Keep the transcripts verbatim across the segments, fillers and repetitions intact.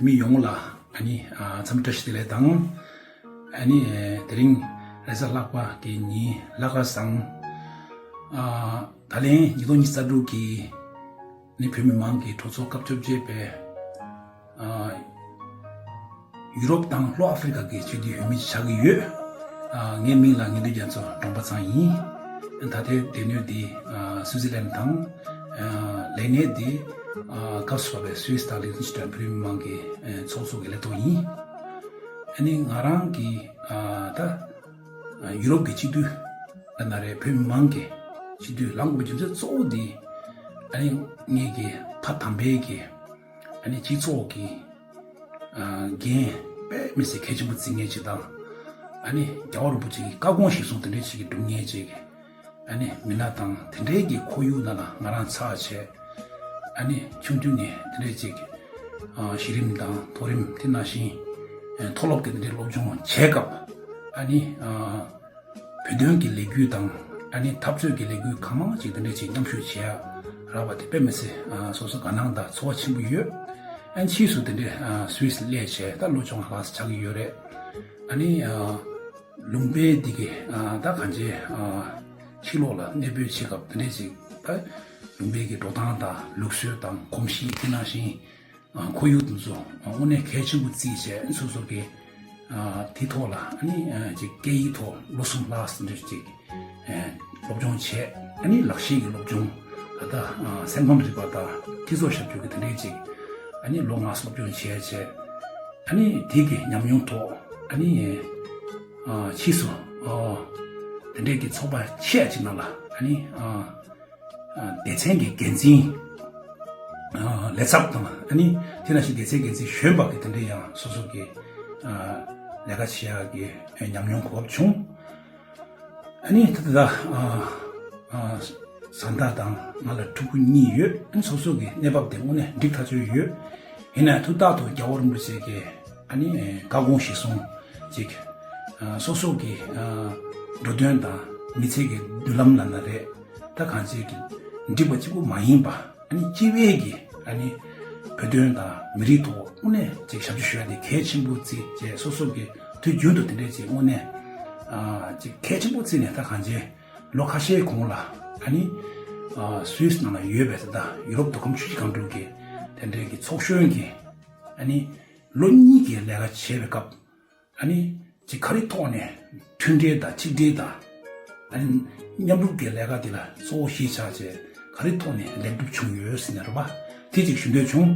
མི་ཡོངས་ལ་ཨ་ནི་ཨ་འཚམས་འདྲི་བཀྲ་ཤིས་བདེ་ལེགས་དང་། ཨ་ནི་ཨེ་དེ་རིང་རེས་གཟའ་ལྷག་པ་གི་ཉིན་ལྷག་དཀར་བཟང་། ཨ་ད་ལན་ཉིས་སྟོང་ཉི་ཤུ་རྩ་དྲུག་གི་ནི་བོད་མི་མང་གི་གྲོས་ཚོགས་སྐབས་བཅོ་བརྒྱད་པའི་ཨ་ཡུ་རོབ་དང་ལྷོ་ཨ་ཧྥེ་རི་ཁ་གི་སྤྱི་འཐུས་འོས་མི་ཆགས་ཀྱི་ཡོད། ཨ་ངའི་མིང་ལ་ངེས་དོན་རྒྱ་མཚོ་འབྲོང་པ་ཚང་ཡིན། ད་ལྟའི་སྡེ་སྣོད་འདི་ཨ་སུའི་ཙི་ལན་དང་། ཨ་ལས་གནས་འདི་ཨ་སྐབས་སུ་བབས་པའི་སུད་སི་དང་ལིག་ཏེན་ཤི་ཏན་བོད་མི་མང་གི་ཨ་ཚོགས་གཙོ་གི་ལས་ཐོག་ཡིན། ཨ་ནི་ང་རང་གི་ཨ་ད་ཡུ་རོབ་ཀྱི་སྤྱི་འཐུས་ལ་ན་རེ་བོད་མི་མང་གི་སྤྱི་འཐུས་ལངས་དགོས་པའི་རྒྱུ་མཚན་གཙོ་བོ་འདི་ཨ་ནི་ངེད་ཀྱི་ཕ་དམ་པའི་གི་ཨ་ནི་སྤྱི་ཚོགས་ཀྱི་ཨ་འགན་དཔེ་མི་སྲིད་གལ་ཆེན་པོ་བརྩི་མཁན་ཅིག་དང་། ཨ་ནི་རྒྱལ་བ་རིན་པོ་ཆེ་གི་བཀའ་དགོངས་གཞིར་བཟུང་དེ་འདྲའི་ཅིག་གི་སྒྲུབ་མཁན་ཅིག་ཨ་ནི་མི་སྣ་དང་དེ་འདྲའི་གི་ཁོར་ཡུག་ནང་ལ་ང་རང་ཚར་བྱས། ཨ་ནི་ཆུང་དུས་ནས་དེ་འདྲའི་ཅིག་ཨ་གཞི་རིམ་དང་མཐོ་རིམ་དེ་ནང་བཞིན་ཨ་མཐོ་སློབ་ཀྱི་དེ་འདྲའི་སློབ་སྦྱོང་བྱས་སྐབས། ཨ་ནི་ཨ་བོད་དོན་གྱི་ལས་འགུལ་དང་ཨ་ནི་འཐབ་རྩོད་ཀྱི་ལས་འགུལ་གང་མང་ཅིག་དེ་འདྲ་ཅིག་མཉམ་ཞུགས་བྱེད་ཡ་རག་པ་དེ་དཔེ་མི་སྲིད་ཨ་སོ་སོ་དགའ་སྣང་དང་ཚོར་བ་ཆེན་པོ་ཡོད། ཨ་ནི་ཕྱིས་སུ་དེ་འདྲའི་ཨ་སུད་སི་སླེབས་བྱས་ད་ལོ་བཅོ་ལྔ་ལྷག་ཙམ་ཆགས་ཀྱི་ཡོད་རེད། ཨ་ནི་ཨ་ལུང་པའི་འདི་གི་ཨ་ད་གང་ཅི་ཨ་ཕྱི་ལོགས་ལ་གནས་སྤོས་བྱེད་སྐབས་དེ་འདྲ་ཅིག་ད་ལུང་པའི་གི་འགྲོ་སྟངས་དང་ལུགས་སྲོལ་དང་གོམས་གཤིས་དེ་ནང་བཞིན། ཨ་ཁོར་ཡུག་དེ་ཚོ་དངོས་གནས་གལ་ཆེན་པོ་བརྩིས་བྱས་སོ་སོ་གི་ཨ་དེ་ཐོག་ལ་ཨ་ནི་ཨ་ཅིག་སྐད་ཡིག་ཐོག་ལོ་གསུམ་ལྷག་ཙམ་ཅིག་ཨ་སློབ་སྦྱོང་བྱས། ཨ་ནི་ལག་ཤེས་ཀྱི་སློབ་སྦྱོང་ད་ལྟ་ཨ་སེམས་ཁམས་རིག་པ་དང་སྤྱི་ཚོགས་ཞབས་ཞུ་གི་དེ་འདྲའི་ཅིག་ཨ་ནི་ལོ་ལྔ་སློབ་སྦྱོང་བྱས་བྱས། ཨ་ནི་དེ་གི་ཉམས་མྱོང་ཐོག་ཨ་ནི་ཨ་ཕྱིས་སུ་ཨ་དེ་འདྲའི་གི་ཚོགས་པ་ཆེ་ཅིག་ནང་ལ་ཨ་ནི་ཨ། སྡེ་ཚན་གྱི་འགན་འཛིན་ལས་ཚབ་དང་ཨ་ནི་དེ་ནང་བཞིན་སྡེ་ཚན་འགན་འཛིན་གཞོན་པ་གི་དེ་འདྲའི་ཡང་སོ་སོ་གི་ལས་ཀ་བྱེད་ཡག་གི་ཉམས་མྱོང་གོ་བབ་བྱུང་། ཨ་ནི་ད་ལྟ་བཟའ་ཟླ་དང་ང་ལ་ཕྲུ་གུ་གཉིས་ཡོད། ཨ་ནི་སོ་སོ་གི་གནས་བབ་དེ་དངོས་གནས་འགྲིག་ཐག་ཆོད་ཡོད། ཡིན་ནའང་ཐུགས་རྟག་ཏུ་རྒྱལ་བ་རིན་པོ་ཆེ་གི་ཨ་ནི་བཀའ་དགོངས་གཞིར་བཟུང་ཅིག་སོ་སོ་གི་འགྲོ་དོན་དང་མི་ཚེ་གི་མདུན་ལམ་ལ་ན་རེད། ད་གང་ཅིའི་གི་འགྲིག་པ་གཅིག་པུ་མ་ཡིན་པ། ཨ་ནི་སྤྱི་བའི་གི་ཨ་ནི་བོད་དོན་དང་མི་རིགས་ཐོག་དངོས་གནས་ཅིག་ཞབས་ཕྱི་ཞུ་ཡ་དེ་གལ་ཆེན་པོ་བརྩིས་བྱས་སོ་སོ་གི་དུས་རྒྱུན་དུ་དེ་འདྲས་ཅིག་དངོས་གནས་ཨ་ཅིག་གལ་ཆེན་པོ་བརྩིས་ནས་ད་གང་ཅི་ལོ་ཁ་ཤས་གོང་ལ་ཨ་ནི་ཨ་སུད་སི་ནང་ལ་ཡོད་པའི་ད་ཡུ་རོབ་མདོ་ཁམས་ཆུ་བཞི་སྒང་དྲུག་གི་དེ་འདྲས་ཀྱི་ཚོགས་གཞོན་གྱི་ཨ་ནི་ལོ་གཉིས་ཀྱི་ལས་ཀ་བྱས་པའི་སྐབས། ཨ་ནི་ཅིག་ག་རེ་ཐོག་ནས་མཐུན་འབྲེལ་དང་གཅིག་སྒྲིལ་དང་། ཨ་ནི་མཉམ་རུབ་ཀྱི་ལས་ཀ་འདི་ལ་གཙོ་བོ་གཞི་བཞག་བྱས་ག་རེ་ཐོག་ནས་ལེགས་གྲུབ་བྱུང་ཡོད་ཟེར་ན་རེད་པ། དེ་ཅིག་ཞུ་འདོད་བྱུང་།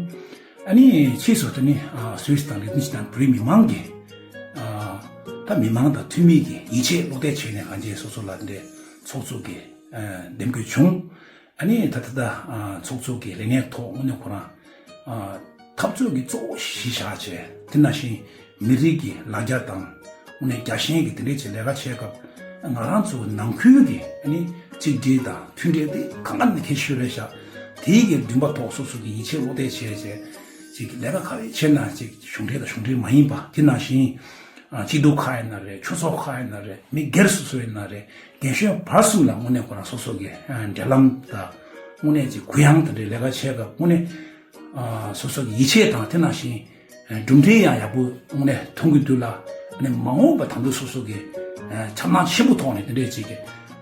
ཨ་ནི་ཕྱིས་སུ་དེ་ནི་ཨ་སུད་སི་དང་ལིག་ཏེན་ཤི་ཏན་བོད་རིགས་མི་མང་གིས་ཨ་ད་མི་མང་དང་འཐུས་མི་གིས་ཡིད་ཆེས་བློ་གཏད་བྱས་ནས་གང་ཅི་སོ་སོ་ལ་འདྲ་ཚོགས་གཙོ་གི་ཨ་འདེམས་བསྐོ་བྱུང་། ཨ་ནི་ད་ལྟ་ད་ཚོགས་གཙོ་གི་ལས་གནས་ཐོག་དངོས་གནས་ཁོ་རང་འཐབ་རྩོད་ཀྱི་གཙོ་བོ་གཞི་བཞག་བྱས། དེ་ནང་བཞིན་མི་རིགས་ཀྱི་ལ་རྒྱ་དང་དངོས་གནས་རྒྱལ་ཞེན་གྱི་དེ་འདྲའི་ཅིག་ལས་ཀ་བྱེད་སྐབས་ང་རང་ཚོ་ནང་ཁུལ་གྱི་ཨ་ནི་གཅིག་སྒྲིལ་དང་མཐུན་འབྲེལ་དེ་གང་ག་ནས་གལ་ཆེ་ཤོས་རེད་ཤག་དེའི་གི་འདུན་པ་ཐོག་སོ་སོ་གི་ཡིད་ཆེས་བློ་གཏད་བྱས་བྱས་ཅིག་ལས་ཀ་ག་རེ་བྱས་ན་ཅིག་གཞུང་འབྲེལ་དང་གཞུང་འབྲེལ་མ་ཡིན་པ་དེ་ནང་བཞིན། སྐྱིད་སྡུག་ཁག་ཡིན་ན་རེད། ཆོས་ཚོགས་ཁག་ཡིན་ན་རེད། མི་སྒེར་སོ་སོ་ཡིན་ན་རེད། རྒན་གཞོན་བར་གསུམ་ལ་དངོས་གནས་ཁོ་རང་སོ་སོ་གི་འབྲེལ་ལམ་དང་དངོས་གནས་ཀྱི་གུ་ཡངས་དེ་འདྲའི་ལས་ཀ་བྱེད་སྐབས་དངོས་གནས་སོ་སོ་གི་ཡིད་ཆེས་དང་དེ་ནང་བཞིན་གྲུབ་འབྲས་ཡང་ཡག་པོ་དངོས་གནས་ཐོན་གྱི་འདུག་ལ། ཨ་ནི་མ་འོངས་པ་དང་དུ་སོ་སོ་གི་འཆར་སྣང་ཆེན་པོ་ཐོག་ནས་དེ་འདྲའི་ཅིག་གི་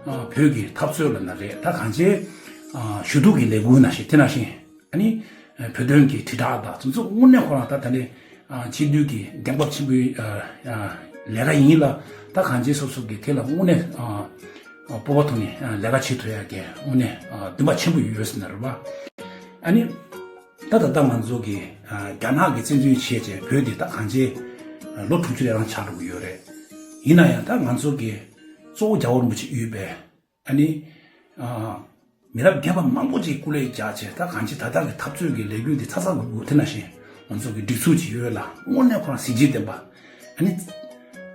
བོད་ཀྱི་འཐབ་རྩོད་ལ་ན་རེད། ད་གང་ཅི་ཞུ་གཏུག་གི་ལས་འགུལ་ནང་བཞིན་དེ་ནང་བཞིན། ཨ་ནི་བོད་དོན་གྱི་དྲིལ་བསྒྲགས་དང་དེ་ཚོ་དངོས་གནས་ཁོ་རང་ད་ད་ནི་སྤྱི་འཐུས་ཀྱི་གདེང་སྤོབས་ཆེན་པོའི་ལས་ཀ་ཡིན་ལ། ད་གང་ཅི་སོ་སོ་གི་དེ་ལ་དངོས་གནས་སྤོབས་པ་ཐོག་ནས་ལས་ཀ་བྱེད་ཐུབ་ཡ་གི་དངོས་གནས་འདུན་པ་ཆེན་པོ་ཡོད་ཟེར་ན་རེད་པ། ཨ་ནི་ད་ད་ལྟ་ང་ཚོ་གི་རྒྱ་ནག་གི་བཙན་འཛུལ་བྱས་བྱས་བོད་འདི་ད་གང་ཅི་ལོ་དྲུག་ཅུ་རེ་རང་ཆགས་འགྲོ་གི་ཡོད་རེད། ཡིན་ན་ཡང་ད་ང་ཚོ་གི་གཙོ་བོ་རྒྱལ་བ་རིན་པོ་ཆེ་ཡོད་པའི། ཨ་ནི། ཨ། མི་རབས་རྒན་པ་མང་པོ་ཅིག་སྐུ་ལས་བརྒྱབ་བྱས་ད་གང་ཅི་ད་ལྟ་གི་འཐབ་རྩོད་ཀྱི་ལས་འགུལ་འདི་ཚ་ཚ་འུར་འུར་དེ་ནང་བཞིན་ང་ཚོ་གི་སྒྲིག་འཛུགས་ཅིག་ཡོད་ལ་དངོས་གནས་ཁོ་རང་གཟི་བརྗིད་ལྡན་པ། ཨ་ནི།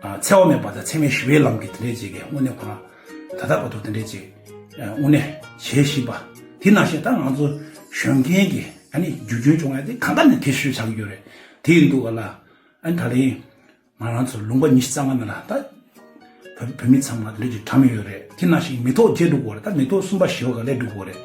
ཨ། འཚེ་བ་མེད་པ་དང་འཚེ་མེད་ཞི་བའི་ལམ་གྱི་དེ་འདྲས་ཅིག་གི་དངོས་གནས་ཁོ་རང་ད་ལྟ་བར་དུ་དེ་འདྲས་ཅིག་ཨ། དངོས་གནས་བྱེད་བཞིན་པ། དེ་ནང་བཞིན་ད་ང་ཚོ་གཞོན་སྐྱེས་ཀྱི་ཨ་ནི་རྒྱུ་རྒྱུན་སྐྱོང་ཡ་དེ་གང་ལྟར་ནས་གལ་ཆེ་ཤོས་ཆགས་ཀྱི་ཡོད་རེད། དེ་ཡིན་འདུག་ག་ལ། ཨ་ནི་ད་ལན། ང་རང་ཚོ་ལུང་པ་ཉི་ཤུ་རྩ་ལྔ་ནང་ལ་ད་བོད་བོད་མི་ཚང་མ་ལས་ཀྱི་གྲམ་ཡོད་རེད། དེ་ནང་བཞིན་མི་ཐོག་བརྗེ་འགྲོ་གི་རེད། ད་མི་ཐོག་གསུམ་པ་བཞི་པ་ག་ལས་འགྲོ་གི་རེད།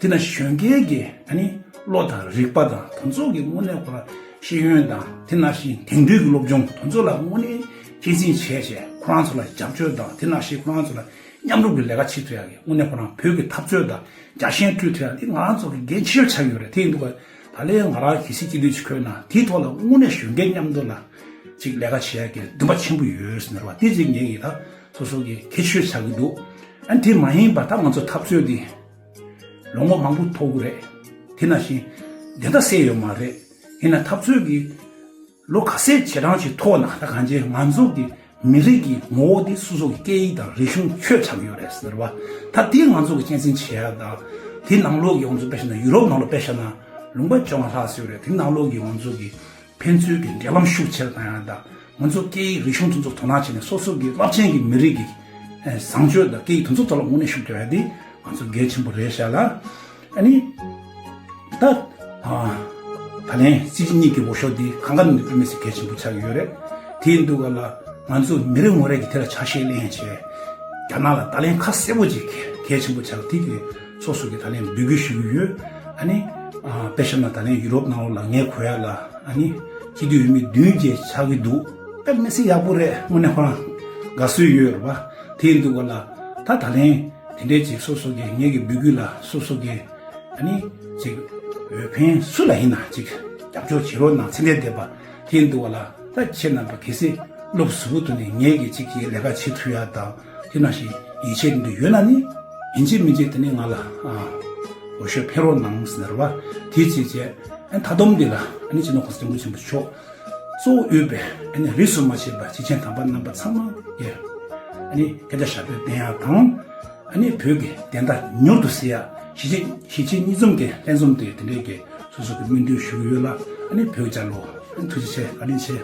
དེ་ནང་གཞོན་སྐྱེས་ཀྱི་ཨ་ནི་བློ་དང་རིག་པ་དང་དེ་ཚོ་གི་དངོས་གནས་ཁོ་རང་ ཤེས་ཡོན་དང་དེ་ནང་བཞིན་དེང་དུས་ཀྱི་སློབ་སྦྱོང་དེ་ཚོ་ལ་དངོས་གནས་གཅེས་འཛིན་བྱས་བྱས་ཁོ་རང་ཚོ་ལ་རྒྱབ་སྐྱོར་དང་དེ་ནང་བཞིན་ཁོ་རང་ཚོ་ལ་མཉམ་རུབ་ཀྱི་ལས་ཀ་བྱེད་ཐུབ་ཡག་གི་དངོས་གནས་ཁོ་རང་བོད་ཀྱི་འཐབ་རྩོད་དང་རྒྱལ་ཞེན་སྤྲོད་ཐུབ་ཡག་དེ་ང་རང་ཚོ་གི་འགན་ཆེ་ཤོས་ཆགས་ཡོད་རེད། དེ་ཡིན་དུས་ད་ལན་ང་རང་གལ་སྲིད་སྤྱི་འཐུས་ཅིག་འཁོད་ན་དེའི་ཐོག་ལ་དངོས་གནས་གཞོན་སྐྱེས་མཉམ་དུ་ལ་ཅིག་ལས་ཀ་བྱེད་ཡག་གི་འདུན་པ་ཆེན་པོ་ཡོད་ཟེར་ནས་རེད་བ། དེ་ཅིག་ངེད་ཀྱི་ད་སོ་སོ་གི་གལ་ཆེ་ཤོས་ཆགས་ཀྱི་འདུག་ཨ་ནི་དེ་མ་ཡིན་པ་ད་ང་ཚོ་འཐབ་རྩོད་འདི་ལོ་ངོ་མང་པོ་ཐོག་གི་རེད། དེ་ནང་བཞིན་བདེན་མཐའ་གསལ་ཡོད་མ་རེད། ཡིན་ན་འཐབ་རྩོད་ཀྱི་ལོ་ག་ཚད་བྱེད་རང་ཅིག་ཐོག་ན་ད་གང་ཅི་ང་ཚོ་གི་མི་རིགས་ཀྱི་ངོ་བོ་དེ་སོ་སོ་གི་སྐད་ཡིག་དང་རིག་གཞུང་ཆོས་ཆགས་ཡོད་རེད་ཟེར་བ། ད་དེ་ང་ཚོ་གི་གཅེས་འཛིན་བྱེད་ཡ་དང་། དེ་ནང་ལོགས་ཀྱི་ང་ཚོ་དཔེ་བཞག་ན་ཡུ་རོབ་ནང་ལོགས་དཔེ་བཞག་ན་ལུང་པ་བཅོ་ལྔ་ལྷག་ཙམ་ཡོད་རེད། དེ་ནང་ལོགས་ཀྱི་ང་ཚོ་གི་ཕན་ཚུན་གྱི་འབྲེལ་ལམ་ཤུགས་ཆེར་བཏང་ཡ་དང་། ང་ཚོ་སྐད་ཡིག་རིག་གཞུང་དེ་ཚོ་དོ་སྣང་བྱས་ནས་སོ་སོ་གི་རླབས་ཆེན་གྱི་མི་རིགས་ཀྱི་ཨ་བཟང་སྤྱོད་དང་སྐད་ཡིག་དེ་ཚོ་ཐོག་ལ་དངོས་གནས་ཤུགས་རྒྱག་ཡ་དེ་ང་ཚོ་གལ་ཆེན་པོ་རེད་ཤག་ལ། ཨ་ནི། ད། ཨ། ད་ལན་སྲིད་སྤྱི་གཉིས་ཀྱི་འོས་ཤོག་འདི་གང་ག་ནས་དཔེ་མི་སྲིད་གལ་ཆེན་པོ་ཆགས་ཀྱི་ཡོད་རེད། དེ་ཡིན་དུས་ག་ལ་ང་ཚོ་མི་རེ་ངོ་རེ་གིས་དེ་ལ་ཆ་ཤས་ལེན་བྱས། རྒྱ་ནག་ལ་ད་ལན་ཁ་གསལ་པོ་ཅིག་གལ་ཆེན་པོ་ཆགས། དེ་གི་སོ་སོ་གི་ད་ལན་འབོད་སྐུལ་ཞུ་གི་ཡོད། ཨ་ནི། ཨ། དཔེ་བཞག་ན་ད་ལན་ཡུ་རོབ་ནང་ལོགས་ལ་ངས་གོ་ཡ་ལ་ཨ་ནི། སྤྱི་འཐུས་འོས་མི་བདུན་བརྒྱད་ཆགས་ཀྱི་འདུག་དཔེ་མི་སྲིད་ཡག་པོ་རེད། དངོས་གནས་ཁོ་རང་དགའ་བསུ་ཡོད་རེད་པ། དེ་ཡིན་དུས་ག་ལ་ད་ད་ལན། དེ་འདྲའི་ཅིག་སོ་སོ་གི་ངེད་ཀྱི་འབོད་སྐུལ་ལ་སོ་སོ་གི་ཨ་ནི་ཅིག་འོས་འཕེན་སུ་ལ་ཡིན་ན་ཅིག་རྒྱབ་སྐྱོར་བྱེད་རོགས་གནང་། ཚེ་འདས་འདས་པ་དེ་ཡིན་དུས་བ་ལ་ད་ཁྱེད་རྣམ་པ་གལ་སྲིད་བློ་གཟུ་བོ་བཏོན་ནས་ངེད་ཀྱི་ཅིག་གི་ལས་ཀ་བྱེད་ཐུབ་ཡ་དང་དེ་ནང་བཞིན་ཡིད་ཆེས་འདི་ཡོད་ན་ནི་ཡིན་གཅིག་མིན་གཅིག་དེ་ནི་ང་ལ་ཨ་འོས་ཤོག་འཕེན་རོགས་གནང་ཟེར་བ་དེ་ཅིག་བྱས། ཨ་ནི་མཐའ་སྡོམ་འདི་ལ་ཨ་ནི་སྤྱི་ནོར་གོང་ས་སྐྱབས་མགོན་ཆེན་པོ་མཆོག་གཙོ་བོ་དབུས་པའི་ཨ་ནི་རིས་སུ་མ་ཆད་པ་སྤྱི་ཆེན་དམ་པ་རྣམ་པ་ཚང་མ་གི་ཨ་ནི་སྐད་ཆ་ཞབས་པད་བརྟན་ཡག་དང་། ཨ་ནི་བོད་ཀྱི་བདེན་མཐའ་མྱུར་དུ་གསལ་ཡག་གཞིས་བྱེས་གཞིས་བྱེས་གཉིས་འཛོམས་ཀྱི་ལྷན་འཛོམས་དེ་དེ་འདྲའི་གི་སོ་སོ་གི་སྨོན་འདུན་ཞུ་གི་ཡོད་ལ། ཨ་ནི་བོད་རྒྱལ་ལོ། ཨ་ནི་ཐུགས་རྗེ་ཆེ། བཀའ་དྲིན་ཆེ།